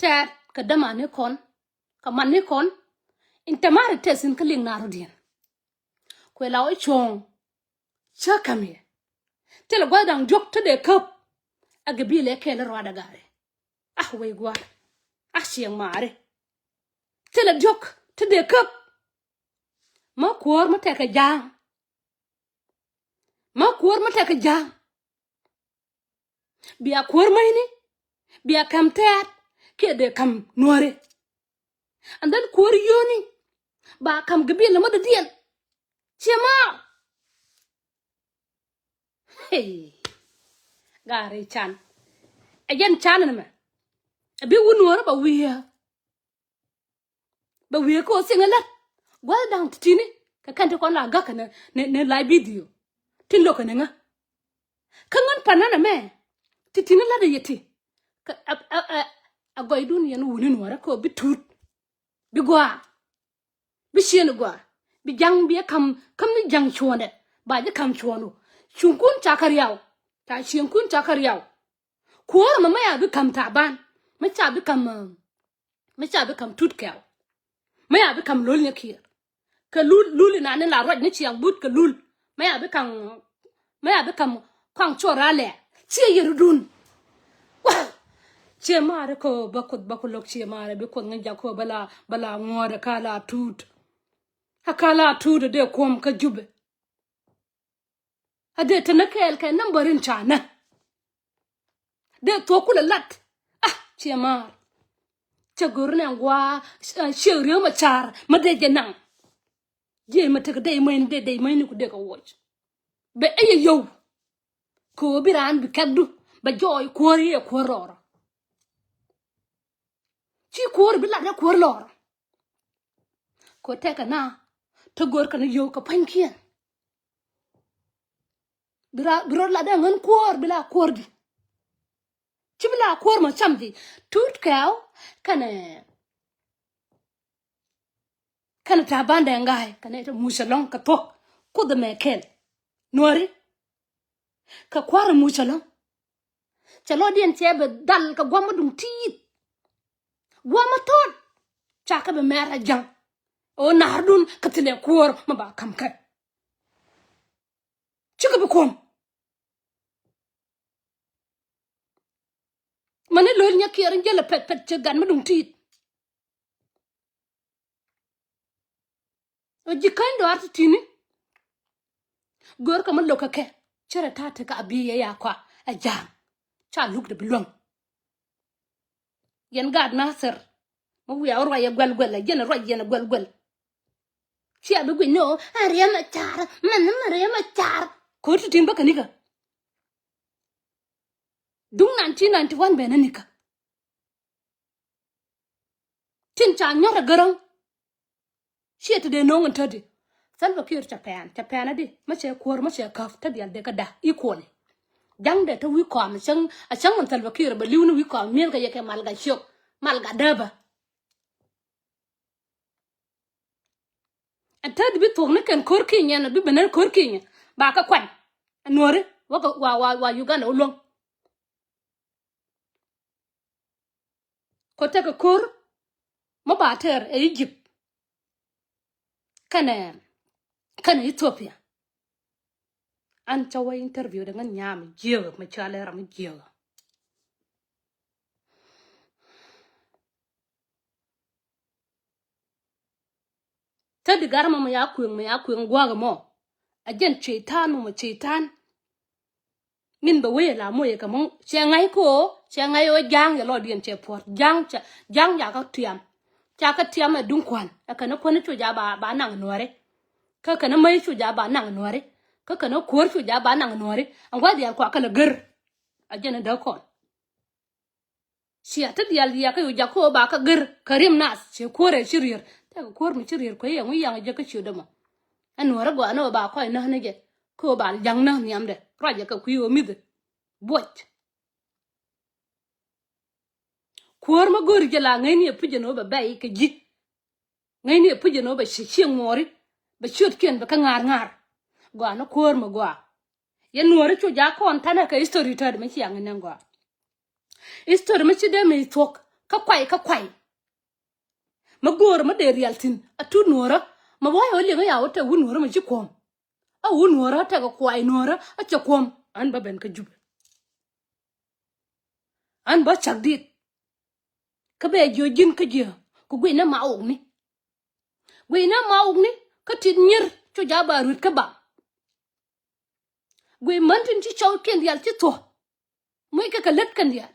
Tɛɛt kɛ dämani kɔn kɛ mani kɔn. In te mari tɛth in kä liŋ na rɔ̱diɛn. Kuɛ la wä cuɔ̱ɔ̱ŋ. Cä käm yɛ thilɛ gua̱th da̱ŋ diɔ̱k te dee käp. A gabil ɛ kɛɛl ruaadɛ gaari. Ah wec gua̱a̱r ah cieŋ maari. Thilɛ diɔ̱k te dee käp. Mä kuäär mä tɛkɛ ja̱a̱ŋ. Mä kuäär mä tɛkɛ ja̱a̱ŋ. Bia kuäär mäcni bia ka̱m tɛ̈t kiɛ dee ka̱m nuääri. And then kuäär yio̱o̱ni ba ka̱m gabil nɔmɔ dɔ̱diɛn. Ciɛ ma. Hey. Gaari can. Ɛ jɛn can ni mɛ. Ɛ bi wut nuääri ba wi̱i̱. Bɛ wiee kä ɣöö thiŋ ɛ lät gua̱th da̱ŋ ti̱ti̱ni kɛ kɛn ti kɔn la gäk kɛ ni, ni, ni live video. Tin lo̱k kɛ ni ŋä kä ŋän pan nän ɛmɛ ti̱ti̱ni lät ɛ yɛ ti. Kɛ ɛ, ɛ, ɛ, ɛ gɔcdun yɛn wuni nuɔ̱ɔ̱rä kä ɣöö bi tuut bi gɔaa bi cieen gɔaa bi ja̱ŋ bi ɛ ka̱m, ka̱m ni ja̱ŋ cuɔ̱ɔ̱ndɛ ba ji̱ ka̱m cuɔ̱ɔ̱ndu. Cuŋkun ca kä riaw ca cieŋkun ca kä riaw. Kuäär mɛ mɛ ya bi ka̱m Taban. Mɛ ca bi ka̱m, uh, mɛ ca bi ka̱m Tut Kɛw. Mɛ ya bi ka̱m Lol Nyakiɛr. Kɛ Lul, Lul inani la ruac ni ciaŋ but kɛ Lul. Mɛ ya bi ka̱m, mɛ ya bi ka̱m kɔaŋ cuɔr alɛ. Ciɛ yɛrudun. Wah! Ciɛ maarɛ kɛ bä Kuoth, bä Kuoth lo̱k ciɛ maarɛ bi Kuoth ŋäc jak kɛ bä la, bä la ŋuɔ̱ɔ̱dɛ ka la Tut. A ka la Tut dee kuɔm kä Jubɛ. A dee te nä kɛɛl kɛ number in ca nä. Dee thuɔ̱k kulɛ lat. Ah, ciɛ maar. Cɛ go̱r nɛ ŋuaa, ciɛ riek mɛ car mɛ dee jɛ naŋ. Jiɛ mɛ tek dee mɛ ni dee, dee mɛ ni ku dee kɛ wuɔc. Bɛ ɛ yɛ yio̱w. Kɛ ɣöö bi raan bi kɛkdu bɛ jɔɔy kuäär yɛ kuäär lɔɔrɔ. Ci kuäär bi lat ɛ kuäär lɔɔrɔ. Kɛ tɛkɛ na te gör kɛn yio̱w kɛ pua̱nykiɛn. Bi ra, bi rɔ lat ɛ ŋän kuäär bi la kuäär di. Ci bi la kuäär mɔ cam di. Tut Kɛw kɛnɛ, kɛnɛ Taban Dɛŋ Gai kɛnɛ te muc ɛlɔ̱ŋ kɛ thuɔ̱k. Kuoth ɛmɛ kɛl. Nuɔ̱ri. Kɛ kua̱r muc ɛlɔ̱ŋ. Cɛ lɔcdiɛn cɛ bɛ dhal kɛ gua̱a̱th mi duŋ ti̱i̱t. Gua̱a̱th mi thɔt. Ca kɛ bɛ mɛr a ja̱ŋ. Ɣöö na̱a̱rdun kɛ thilɛ kuäär mi ba ka̱m kɛ. Cikɛ bi kuɔ̱m. Mani Lol Nyakiɛr in jälɛ pɛt pɛt cɛ gat mi duŋ ti̱i̱t. Ɔ ji̱ käny dɔaar ti ti̱ni. Gör kɛ mi lo̱k kɛ kɛ. Cärɛ ta̱a̱ tekɛ a bi yɛ ya kɔa ɛ ja̱a̱ŋ. Ca luk de bi luäŋ. Yɛn gaat Nathir. Mi wiaa wä ruac yɛ guɛl guɛl ɛ, yɛn ruac yɛn guɛl guɛl. Cia bi guic ni ɣöö a riɛm ɛ car, mɛn ni mɛ riɛm ɛ car. Ko̱r ti ti̱n bä kɛ nikä. Duŋ nineteen ninety-one bɛ ni nikä. Tin ca nyɔr ɛ gäräŋ. Ciɛ ti dee no̱o̱ŋ in tätdi. Salva Kiir cɛ pɛn, cɛ pɛn adi, mä cɛ kuäär, mä cɛ käp, tä dial dee kä da̱, equally. Ja̱ŋdɛ te wi̱i̱ kɔam, a cäŋ, a cäŋ in Salva Kiir bɛ li̱w ni wi̱i̱ kɔam, mi̱eth kɛ yɛ kɛ Malga ciök, Malga dääpä. Ɛn tätdi bi thuɔ̱k ni kɛn ko̱r ki̱ny ɛn, bi ben ni ko̱r ki̱ny, ba kä kuany. Ɛ nuɔ̱ri, wä kɛ, wa, wa, wa Uganda wä luäŋ. Kɔ tekɛ ko̱r mä ba tɛr ɛ Egypt kɛnɛ, kɛnɛ Ethiopia. An cä wä interview dɛ ŋän nyam jiäkä mɛ cɔalɛ ram jiäkä. Tä di gar mɔ mɛ ya kueŋ, mɛ ya kueŋ gua̱a̱k mɔ. A jɛn ceitan mɔ mɛ ceitan. Min bɛ wee la moyɛ kɛ mɔ cɛ ŋa̱c ko, cɛ ŋa̱c ɔ ja̱a̱ŋ yɛ lɔɔdiɛn cɛ puɔ̱r. Ja̱a̱ŋ ca, ja̱a̱ŋ ca kä tiam. Ca kä tiam ɛ duŋ kua̱n. Ɛ kɛn ɛ kuäni cu ja ba, ba naŋ nuɔ̱ri. Kä kɛn ɛ mäc cu ja ba naŋ nuɔ̱ri. Kä kɛn ɛ kuäär cu ja ba naŋ nuɔ̱ri. Ɛn gua̱th diaal kua kɛ lɛ gär. A jɛn ɛ däk kɔn. Cia ti diaal diaal kä yo̱ jakä ɣöö ba kä gär kä ri̱em nath, ciɛ kuäär ɛ ci rier. Tɛkɛ kuäär mi ci rier kuɛ yɛ ŋu yaŋ jɛ kä ciötdä mɔ. Ɛn nuɔ̱ɔ̱rä gɔaa ni ɣöö ba kɔc näk ni jɛ kä ɣöö ba ja̱ŋ näk nhiamdɛ ruacɛ kɛ kui̱ ɣöö mi̱thɛ buɔc. Kuäär mä go̱o̱ri jɛ la ŋäcni ɛ pi̱c ɛn ɣöö bɛ bɛy kɛ ji̱. Ŋäcni ɛ pi̱c ɛn ɣöö bɛ ciɛ cieŋ muɔɔri bɛ ciötkiɛn bɛ kä ŋa̱a̱r ŋa̱a̱r. Gɔaa ni kuäär mi gɔaa. Yɛn nuɔ̱ɔ̱ri cu jaak kɔn thanɛ kɛ history tɛt mi ci yaŋ inɛn gɔaa. History mi ci dee mi thuɔ̱k kä kuay kä kuay. Mi go̱o̱r mi dee rial thi̱n a tut nuɔ̱ɔ̱rä. Mi wä yɛ wä liŋ ya wä tɛk wut nuɔ̱ɔ̱rä mi ci kuɔ̱m. A wut nuɔ̱ɔ̱rä tɛk a kuay nuɔ̱ɔ̱rä a cɛ kuɔ̱m. An bä ben kä Jubɛ. An bä cak dit. Kä bɛ jiö ji̱n kä jiö ku guiy nɛ ma wukni. Guiy nɛ ma wukni kä tit nyir cu ja ba ruet kä ba. Guiy män tin ci cɔwkiɛn diaal ci thuɔ̱k. Muc kɛ kɛ lät kɛn diaal.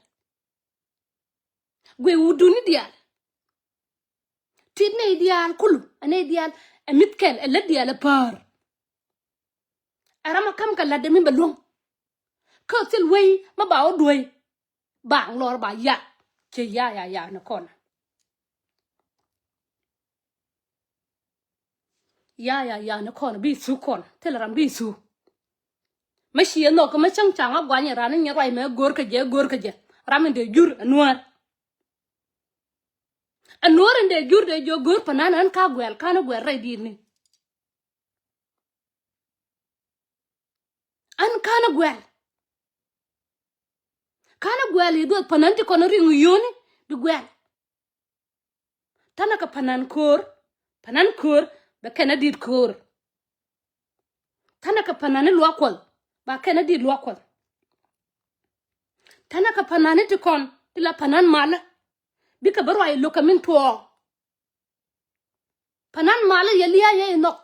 Guiy wutduni diaal. Tit nɛy diaal kulu ɛ nɛy diaal ɛ mi̱th kɛl ɛ lät diaal ɛ päär. Ɛ ram ɛ ka̱m kɛ la̱tdɛ mi bɛ luäŋ. Kä thil wei mi ba wä duäc. Baaŋ lɔr ba yak. Ciɛ ya ya ya ni kɔn. Ya ya ya ni kɔn bi thuk kɔn thil ram bi thuk. Mi ciɛ nhɔk mi cäŋ caŋ a guany ran ni nyin ruac mɛ go̱o̱r kä jɛ go̱o̱r kä jɛ. Ram in dee jur ɛ nuäär. Ɛ nuäär in dee jur dee jiök go̱o̱r panan ɣän ka guɛl kan ɣä guɛl rɛy diit ni. An ka̱n ɛ guɛl. Ka̱n a guɛl i̱ dhuɔth panan ti kɔn riŋ yoni bi guɛl. Thanɛ kɛ panan ko̱o̱r, panan ko̱o̱r bɛ kɛn a di̱t ko̱o̱r. Thanɛ kɛ panan i̱ luaak kuɔth ba kɛn a di̱t luaak kuɔth. Thanɛ kɛ panan i̱ ti kɔn ti la panan malä bikɛ bä ruac i̱ lo̱k kɛ min tuɔɔk. Panan malä yɛ lia̱a̱ yɛ inɔk.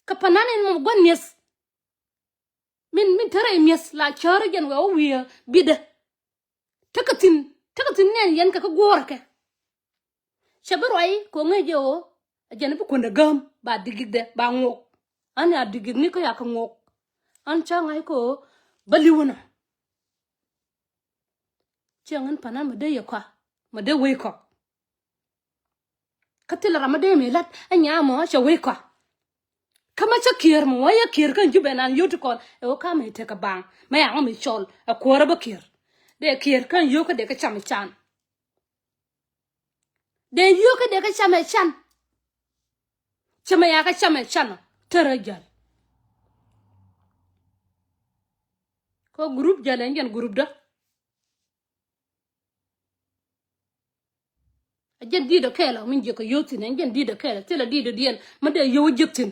Kɛ panan in mɔ gua̱n mi̱eth. Min, min te rɛy mi̱eth la cäärä jɛn wɛ wä wi̱i̱ bidä. Tekɛ thi̱n, tekɛ thi̱n nɛn yɛn kɛ kä guɔ̱ɔ̱rä kɛ. Cɛ bi ruac kɛ ŋäc jɛ ɣöö a jɛn bi kuändɛ gäm ba digikdɛ ba ŋuɔk. An ya digik ni kä ya kɛ ŋuɔk. An ca ŋa̱c kɛ ɣöö bä li̱w ɛnɔ. Ciɛ ŋän panan mi dee yɛ kɔa mi dee wec kɔk. Kä thilɛ ram mi dee mi la̱t ɛ nyaa mɔ cɛ wec kɔa. Kä ma cä kiër mɔ wä yɛ kiër kän ji̱ bɛ nan yio̱w ti kɔn ɛ wä ka mi tekɛ baŋ mɛ yaŋ mi cɔl ɛ kuäärä bä kiër. Dee kiër kän yio̱w kä dee kä cam ɛ can. Dee yio̱w kä dee kä cam ɛ can. Cɛ mɛ ya kä cam ɛ can ɔ tärä jäl. Kä gurup jäl ɛn jɛn gurup dä. A jɛn di̱i̱t ɔ kɛɛl ɔ min jiɛk kɛ yio̱w thi̱n ɛn jɛn di̱i̱t ɔ kɛɛl ɔ thilɛ di̱i̱t ɔ diɛn mi dee yio̱w jiɛk thi̱n.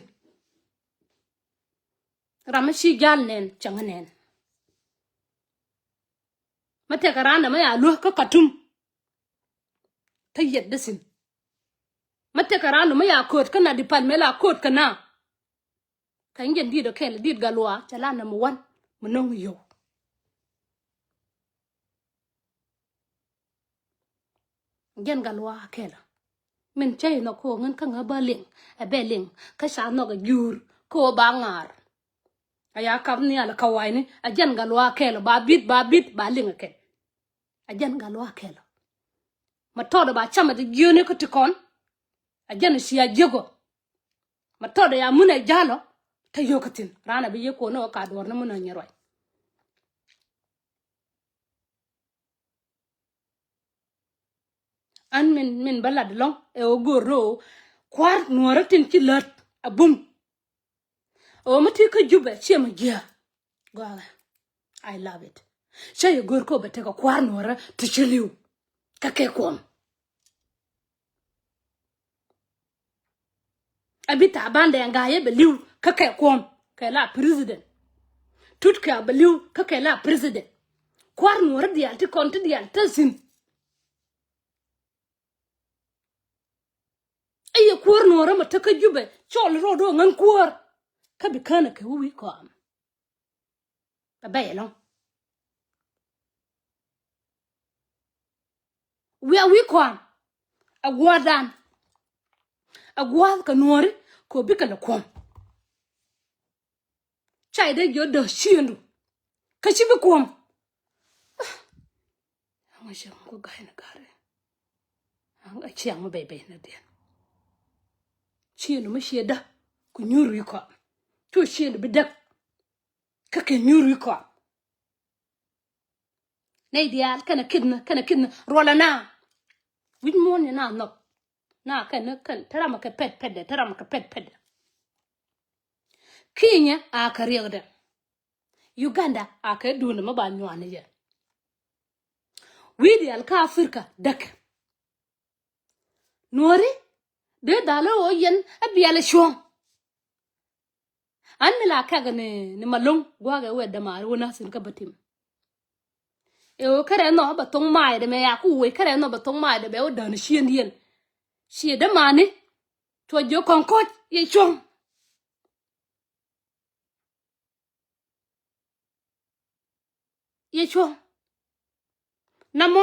Ram mi ci jal nɛn cäŋ nɛn. Mi tekɛ randɛ mi ya luäk kä Katum. Kä yɛt dee thi̱n. Mi tekɛ randɛ mi ya ko̱o̱t kä na di pal mi la ko̱o̱t kä na. Kɛ jɛn di̱i̱t ɔ kɛl di̱i̱t Gatluak cɛ la number one mi no̱ŋ yio̱w. Jɛn Gatluak kɛl min cä inɔ ko̱ ŋän kä ŋä bä liŋ ɛ bɛ liŋ kä ca nhɔk ɛ jur ko̱ ba ŋa̱r. A ya kap nhial kä wa̱i̱ni a jɛn Gatluak kɛl ba bit ba bit ba liŋ ɛ kɛl. A jɛn Gatluak kɛl ma tɔɔdɛ ba camɛ ti jiöni kä ti kɔn. A jɛn cia jiäk ɔ ma tɔɔdɛ ya mun ɛ jal ɔ. Te yio̱w kä thi̱n raan a bi yio̱w ko̱n ɔ ka duɔ̱ɔ̱r ni mun ɛ nyɛ ruac. An min, min bä lat ɛlɔ̱ŋ ɛ ɣöö go̱o̱r ni ɣöö kua̱r nuɔ̱ɔ̱rä tin ci lät a bum. Ɣöö mi ti kä Jubɛ ciɛ mi jiääk. Gɔaaɛ. I love it. Cä yɛ go̱o̱r kä ɣöö bɛ tekɛ kua̱r nuɔ̱ɔ̱rä ti ci li̱w kä kɛ kuɔm. A bi Taban Deng Gai bɛ li̱w kä kɛ kuɔm kɛ la president. Tut Kɛɛk bɛ li̱w kä kɛ la president. Kua̱r nuɔ̱ɔ̱rä diaal ti kɔn ti diaal te thi̱n. I̱ yɛ kuäär nuɔ̱ɔ̱rä mɔ te kä Jubɛ cɔl ro̱o̱d ɣän kuäär. Kä bi känɛ kɛ wi̱i̱ kɔam. Ɛ bɛy ɛlɔ̱ŋ. Wiaa wi̱i̱ kɔam. Ɛ gua̱a̱thdan. Ɛ gua̱a̱th kɛ nuɔ̱ɔ̱ri kɛ ɣöö bikɛ lɛ kuɔ̱m. Ca yɛ dee jiök däk ciëëŋdu kä ci bi kuɔ̱m. Aŋa cɛ ŋu kä ga̱a̱c ni ga̱a̱ri. Aŋa ciaŋ mi bɛy bɛy ni diɛn. Ciëëŋdu mi ciɛ däk ku nyuur wi̱i̱ kɔam. Cu ciëëŋdu bi däk kä kɛ nyuur wi̱i̱ kɔam. Nɛy diaal kɛnɛ kitni kɛnɛ kitni ruɔlɛ na. Wi̱c muɔ̱ɔ̱n ni na nhɔk. Na kɛn kɛn te ram kɛ pɛt pɛtdɛ te ram kɛ pɛt pɛtdɛ. Kinyɛ a kɛ riɛkdɛ. Uganda a kɛ duundɛ mi ba nyuani yɛ. Wi̱i̱ diaal kä Africa däk. Nuɔ̱ɔ̱ri dee dhal ɣöö yɛn ɛ biɛl ɛ cuɔ̱ŋ. An mi la kɛk ni, ni Malɔŋ gua̱a̱k ɛ wee dämaari wä na̱thi̱n kä bä tim. Ɛ ɣöö kärɛ nhɔk bɛ thoŋ ma̱a̱cdɛ mɛ ya ku wec kärɛ nhɔk bɛ thoŋ ma̱a̱cdɛ bɛ wä däni ciëëŋdiɛn. Ciɛ dämaani cuɔ jiök kɔ̱ŋ kɔ̱c yɛ cuɔ̱ŋ. Yɛ cuɔ̱ŋ. Namɔ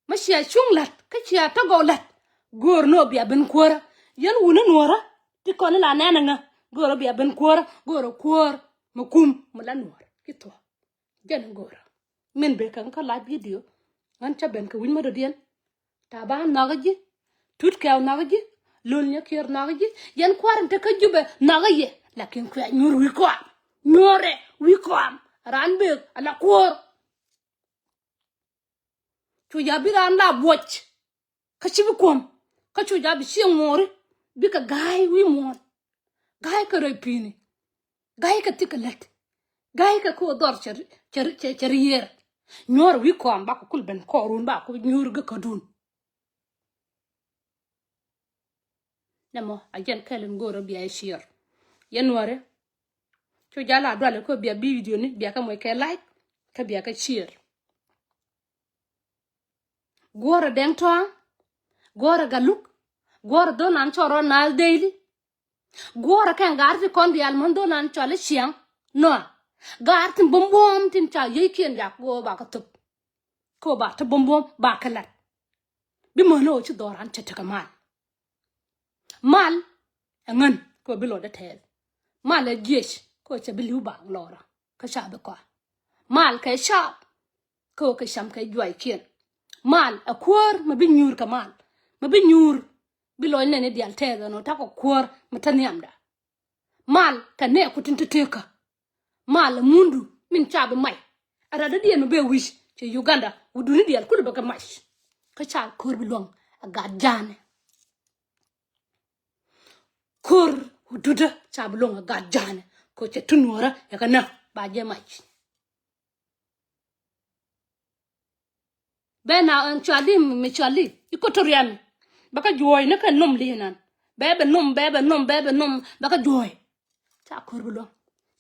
mi cia cuŋ la̱t kä cia tɔ̱ gɔw la̱t. Göör ni ɔ bia ben kuäärä. Yɛn wuni nuɔ̱ɔ̱rä ti kɔn in la nɛn ɛŋä. Göör ɔ bia ben kuäärä göör ɔ kuäär mi kum mi la nuɔ̱ɔ̱r ki thuɔ̱k. Jɛn in göörä min ben kɛ kä live video. Ɣän cä ben kɛ wi̱c mä dɔ̱diɛn. Taban nhɔkä ji̱. Tut Kɛɛk nhɔkä ji̱. Lul Nyakiɛɛr nhɔkä ji̱. Yɛn kua̱r in te kä Jubɛ nhɔkä yɛ. Lakin kuɛ nyuur wi̱i̱ kɔam. Nyuurɛ wi̱i̱ kɔam. Raan bek ala kuɔɔr. Cu ja bi raan la buɔc. Kä ci bi kuɔm. Kä cu ja bi cieŋ ŋuɔɔri. Bikɛ ga̱a̱c wi̱i̱ muɔ̱ɔ̱n. Ga̱a̱c kɛ rɛy pi̱i̱ni. Ga̱ykɛ thikɛ lät. Ga̱ykɛ ko̱ dhɔr cɛ, cɛ, cɛ, cɛ riɛr. Nyuɔ̱ɔ̱r wi̱i̱ kɔam bakɔ kul ben kɔɔrun bakɔ nyuur gä kädun. Nɛ mɔ a jɛn kɛl in go̱o̱rä bia ɛ share. Yɛn nuɔri. Cu jal a dualɛ kä bia bi video ni bia kä moc kɛ like kä bia kä share. Guɔ̱rä Dɛŋ Tɔaŋ, guɔ̱rä Galuk, guɔ̱rä dhonan cɔl rɔ Naath Daily. Guɔ̱rä kɛn gaar ti kɔn diaal män dhonan cɔal i̱ ciaŋ. Nua gaar tin buɔ̱m buɔ̱m tin ca yiëëkiɛn jak go̱o̱ ba kä thop. Kä ba ti buɔ̱m buɔ̱m ba kä lat. Bi män ɣöö ci dhɔran cɛ tekɛ mal. Mal ɛ ŋän kä bi lɔcdä tɛɛth. Mal ɛ jiec kä cɛ bi li̱w bak lɔrä kä ca bi kɔa. Mal kɛ cap kä kɛ cam kɛ juaykiɛn. Mal ɛ kuäär mi bi nyuur kɛ mal mi bi nyuur bi lɔc nɛni diaal tɛɛth ɛn ɣöö takɔ kuäär mi te nhiamda. Mal kɛ nɛɛku tin te tekä. Mal ɛ mundu min ca bi mac. Ɛ rat dädiɛn mi bɛ wi̱c cɛ Uganda wuduni diaal kul bɛ kɛ mac. Kä ca ko̱r bi luäŋ ɛ gat ja̱a̱nɛ. Ko̱r wududä ca bi luäŋ ɛ gat ja̱a̱nɛ. Ko̱ cɛ tunuɔrä ɛ kɛ nä ba jɛ mac. Bɛ na ɛn cuali mi cuali Equatoria mi bɛ kä juɔ̱ɔ̱c ni kɛ nom li̱i̱nan. Bɛ bɛ nom bɛ bɛ nom bɛ bɛ nom bɛ kä juɔ̱ɔ̱c. Ca ko̱r bi luäŋ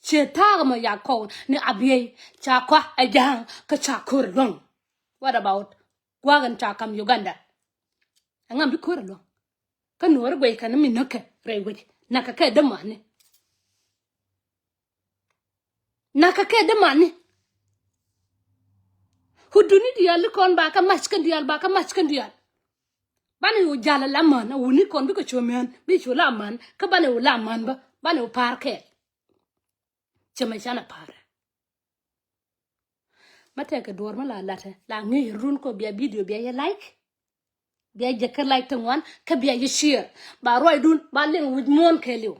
ciɛ thaak mɔ ya kɔw ni Abiey ca kɔa ɛ ja̱a̱ŋ kä ca ko̱r luäŋ. What about gua̱a̱k ɛn ca kam Uganda? Ɛŋa bi ko̱r ɛ luäŋ? Kä nuɔ̱ɔ̱ri guɛc kɛn mi näkɛ rɛy wec nakä kɛ dämani. Nakä kɛ dämani. Huduni diaal ikɔn ba kä mac kɛn diaal ba kä mac kɛn diaal. Banɛ wu jal ala man a wuni kɔn bikɛ cu män bi cu la man kä banɛ wu la man bä banɛ wu pa̱a̱r kɛɛl. Cɛ mɛ canɛ pa̱a̱rɛ. Mä tɛkɛ duɔ̱ɔ̱r mä la latɛ la ŋi̱i̱c run kɔ bia video bia yɛ like. Bia jɛ kä like ti ŋuan kä bia yɛ share ba ruacdun ba liŋ wi̱c muɔ̱ɔ̱n kɛɛliw.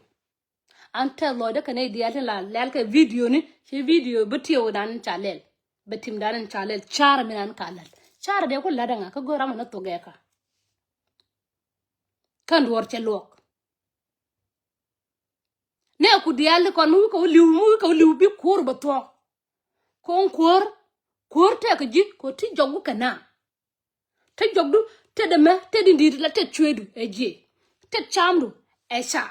An tɛth lɔcdä kɛ nɛy diaal tin la lɛl kɛ video ni ci video bä tiɛw dan in ca lɛl. Bɛ tim dan in ca lɛl carɛ mi nan ka lɛl carɛ dee ku la̱t ɛŋa kä go̱r amɛ ni thok gɛɛkä. Kän duɔ̱ɔ̱r cɛ luɔk. Nɛ ku diaal kɔn mi wi̱i̱ kɛ wä li̱w mi wi̱i̱ kɛ wä li̱w bi kuɔr bɛ thuɔ̱k. Ko̱ŋ kuɔr kuɔr tɛk ji̱ kɛ ti jɔk wä kɛ na. Te jɔkdu te dämɛ te di di̱i̱t la te cueedu ɛ jiɛ. Te camdu ɛ cam.